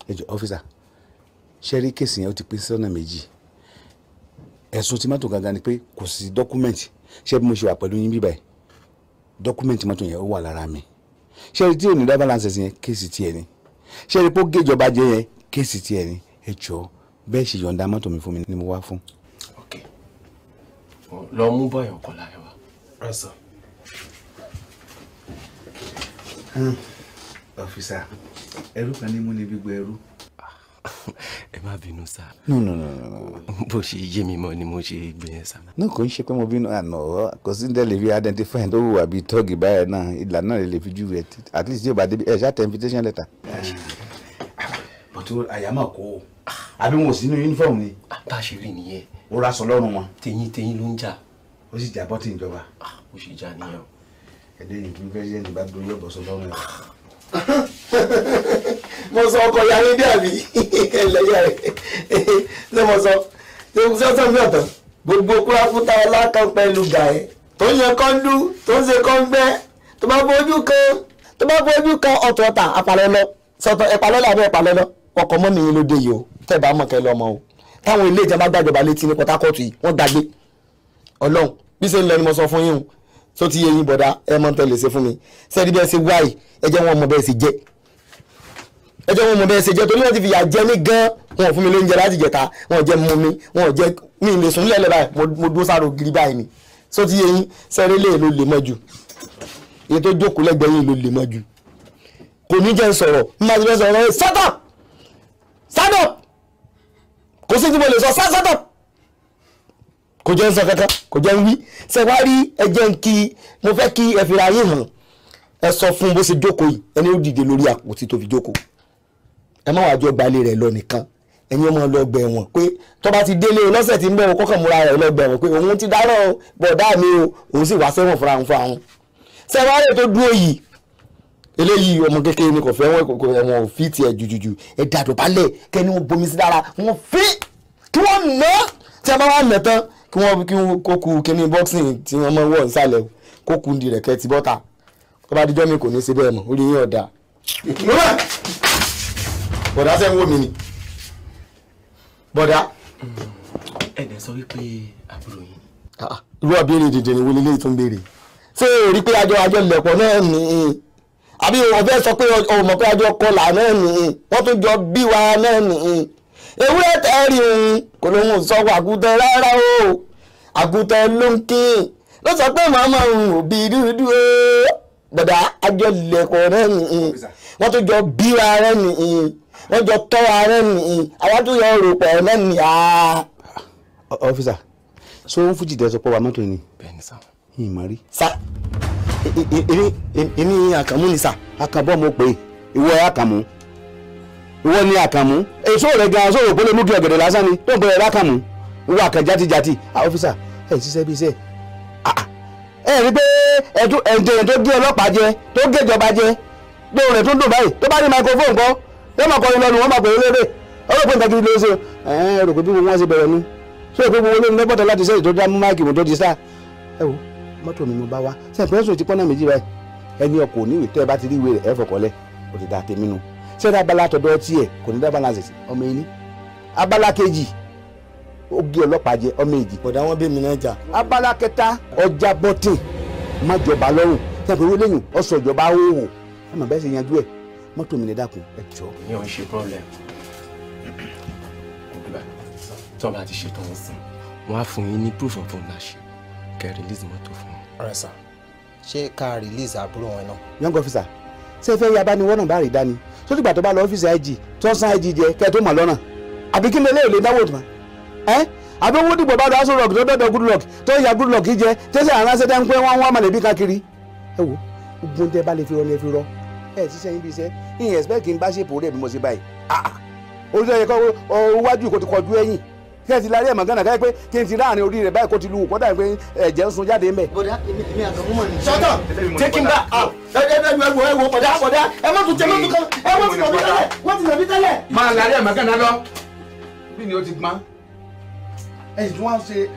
Ẹ jọ̀ọ́ officer, ṣe rí case yẹn ó ti pín sọ́nà méjì. Ẹ̀sùn tí mọ́tò gangan ni pé kò sí document. Ṣé bí mo ṣe wà pẹ̀lú yín bíbáyìí, document mọ́tò yẹn ó wà lára mi. Ṣé rí tí ò ní driver license yẹn, case tiẹ̀ ni. Ṣé rí pé ó géjọba jẹ yẹn, case tiẹ̀ ni. Ẹ jọ̀ọ́, bẹ́ẹ̀ ṣe yọ̀ǹda mọ́tò mi fún mi ni mo wá fún. Ok, lọ mú bọ́yọ̀ kọ́ láyé wa. Right, sir. Officer, ẹrú kan ní mú ní gbígbó ẹrú. Ẹ má bínú sá. No, no, no, no. Bó ṣe yé mi mọ́ ni mo ṣe gbé yẹn sá. No, kò ń ṣe pé mo bínú àná, kò sí ní tẹ́lẹ̀ fi identify tó wùwà bíi tọ́ọ̀gì báyẹn náà, ìlànà lè fi júwe at least yóò bá débi ẹ ṣáà tẹ invitation letter. Bọ̀tú àyàmọ̀ kó o, àbí wọn ò sí nínú uniform ni. Bá a ṣe rí nìyẹn. Ó ra sọ lọ́rùn wọn. Tẹ̀yìn tẹ̀yìn ló ń jà. Ó sì jà bọ́tì ìjọba. Ó sì jà nìyẹn o. Ẹ̀dẹ́ yìí fún president bá dúró yóò bọ̀ sọ lọ́rùn ẹ̀. Mo sọ ọkọ ya yín dé àbí ẹlẹ́yà rẹ̀ ṣé mo sọ ṣé sọ mi ọ̀tọ̀ gbogbo kúrákúta ọlákan pẹ̀lú gàẹ́ tó ń yan kọ́ńdú tó ń ṣe kọ́ńgbẹ́ tó bá fojú kan tó bá fojú kan ọ̀tọ̀ọ̀tà apalọ́lọ́ sọ̀tọ̀ ẹ̀palọ́lọ́ àbí ẹ̀palọ́lọ́ ọkọ̀ mọ́ mi yín ló dé yìí o tẹ́ bá mọ̀ kẹ́ lọ́mọ o táwọn ilé ìjọba gbàjọba létí ní Port Harcourt yìí wọ́n gbàgbé Ọlọ́run bí ṣe ń lọ ni mo sọ fún yín o tó ti yé yín bọ̀dá ẹ mọ̀ tẹ́ lè ṣe fún mi sẹ́ẹ̀dí bẹ́ẹ̀ ṣe wáyì ẹ jẹ́ wọn mọ̀ bẹ́ẹ̀ ṣe jẹ́ ẹ jẹ́ wọn mọ̀ bẹ́ẹ̀ ṣe jẹ́ torí wọ́n ti fìyà jẹ mí gan wọn ò fún mi lóúnjẹ láti jẹta wọn ò jẹ́ mú mi wọn ò jẹ́ mi lè sùn lẹ́lẹ̀ báyìí mo dúró sáré ògiri báyìí ni tó ti yé yín sẹ́ẹ̀rí lè ló lè mọ́ ju èyí tó jókòó lẹ́gbẹ̀ẹ́ yín ló lè mọ́ ju kò ní jẹ́ sọ̀rọ̀ n máa ti fẹ́ sọ̀rọ̀ shut up stand up kò sí tí mo lè sọ shut up kò jẹ́ ń sọ kankan kò jẹ́ ń wí ṣe wá rí ẹ jẹ́ ń kí mo fẹ́ kí ẹ fira yín hàn ẹ sọ fún bó ṣe jókòó yìí ẹni ó dìde lórí àpótí tó fi jókòó ẹ má wàá jọ gbalẹ̀ rẹ̀ lọ nìkan ẹ̀yin ọmọ lọ gbẹ̀ wọ̀n pé tó bá ti délé o lọ́sẹ̀ tí ń bọ̀ kọ́kàn múra rẹ̀ lọ gbẹ̀ wọ̀n pé òun ti dáràn bọ̀dá mi o òun sì wá sẹ́wọ̀n fúnra òun fúnra òun ṣe wá rẹ̀ tó dúró yìí eléyìí ọmọ kékeré ni kò fẹ́ wọn kò ẹ̀wọ̀n ò fi tiẹ̀ jùjùjù ẹ dàdọ̀bálẹ̀ kẹ́ni wọn bomi sí lára wọn fi kí wọ́n nà tí a bá wà nà tán kí wọ́n kí wọ́n kó ku kíní boxing tí wọ́n máa ń wọ̀ nísàlẹ̀ kó ku di rẹ̀kẹ́ ti bọ́ta tó bá dijọ́ mi kò ní í ṣe bẹ́ẹ̀ mọ́ orí yín ọ̀dà. Bọ̀dá sẹ́ ń wò mí ni bọ̀dá. Ẹ̀dẹ̀ sọ wípé àbúrò yín. Irú àbẹ̀rẹ̀ dèdè ni wọlé léyìí tó ń béèrè ṣé o rí pé àjọ àjọ lẹ̀pọ̀ náà ni àbí o fẹ́ sọ pé o mọ̀ pé àjọ kọlà náà ni wọ́n tún jọ bí wa náà ni ewúrẹ́ tẹ́rì òun kò lóun sọ àgùntàn rárá o àgùntàn ló ń kí ló sọ pé màmá òun ò bí dúdú o bọ̀dá àjọ lẹ̀pọ̀ náà ni wọ́n tún jọ bí wa náà ni wọ́n jọ tọ́ wa náà ni àwọn tún yọ rò pọ̀ náà ni. Officer, so ń fújì tẹ sọ pé wà mọ́tò ni. Bẹ́ẹ̀ni sá. Ìmọ̀ rí. Sá èmi Àkànmú ni sá. Àkànbọ̀ mo pè é ìwọ Àkànmú ìwọ ni Àkànmú èso rẹ gan sọ̀rọ̀ pé lè mú kí ọ̀gẹ̀dẹ̀ lásán ni tó ń bẹ̀rẹ̀ lákànmú ìwọ àkànjátijàti. Officer, ẹ ṣiṣẹ́ bí iṣẹ́ ẹ rí pé ẹ̀ǹtẹ̀ tó gé ọlọ́pàá jẹ tó gé ìjọba jẹ lóhùn rẹ̀ tó ń dùn báyìí tó bá ní microphone kọ́ yóò máa kọrin lọ́nu wọ́n máa pè é lérè ọlọ́pàá nǹkan gidi ló ṣe ẹ rò pé bí wọ́n ṣe bẹ̀rẹ̀ nu ṣé o pé gbogbo olóyún lọ́bọ̀tọ̀ láti sẹ́yìn tó dá mú máìkì mú tó di sáà ẹ wo mọ́tò mi mo bá wá sẹ́yìn pẹ́sùn ti pọ́nà méjì báyìí ẹni ọkọ̀ oníwèé tẹ́ ẹ bá ti rí ìwé rẹ̀ ẹ fọkànlẹ̀ ó ti da tèmi nu sẹ́yìn abala tọ̀dọ̀ tiẹ̀ kò ní dá balance ọmọ ẹni abala kejì ó gé ọlọ́pàá jẹ ọmọ èjì. Bọ̀dá wọn bí mi náà jà. Abala kẹta ọjà bọ́tìn má jọba lọ́rùn sẹ́yìn pé wọléyìn ọ̀sọ̀ ìjọba òwò ẹ mà bẹ́ẹ̀ ṣe yanjú ẹ̀ mọ́tò mi lè dákun ẹ jọ. Ìyẹn ò ń ṣe problem tó bá ti ṣetán ọ̀sán wọ́n á fún yín ní proof of ownership kẹ́ release mọ́tò fún wọn. Ọ̀rẹ́ sà, ṣé ká release àbúrò wọn náà. Young officer, ṣé ẹ fẹ́ yaba ni wọ́n náà bá rí dání sódìgbà tó bá lọ ọ́fíìsì IG tó ń san IG jẹ kẹ́ ẹ tó mọ̀ lọ́nà àbí kí ni eléyìí lè dáwọ́ tó ẹ́ àbí owó dìbò bá lọ aṣọ rock tó dọ̀dọ̀ good luck tó ya good luck jẹ tẹ́sí àránṣẹ́ dá ń pẹ́ wọ́n wá mọ̀lẹ́bí káàkiri. Ẹ wo gbogbo tẹ bá lè fi rọ ni ẹ fi rọ ẹ ṣiṣẹ́ yín bí iṣẹ́ ìyẹn expect kí n bá ṣèpò rẹ̀ bí mo ṣe báyìí. Orí ẹ̀ kọ́ wájú kò ti kọjú ẹ̀yìn kí ẹ ti lárí ẹ̀mọ̀ gánà káyọ̀ pé kí n ti láàrin orí rẹ̀ báyìí kó ti lu kọ́dà pé ẹ̀jẹ̀ ń sun jáde ńbẹ̀. Bọ̀dá èmi Àkànmú mọ̀ ni. Shut up! Take him back out. Ẹ ẹ wo bọ̀dá bọ̀dá ẹ má tún jẹ mọ́tò kan ẹ wọ́n ti nà mí tẹ́lẹ̀ wọ́n ti nà mí tẹ́lẹ̀. Máa lárí ẹ̀mọ̀ gánà lọ bí ni ó ti gbọ́n ẹ sì tún wá ṣe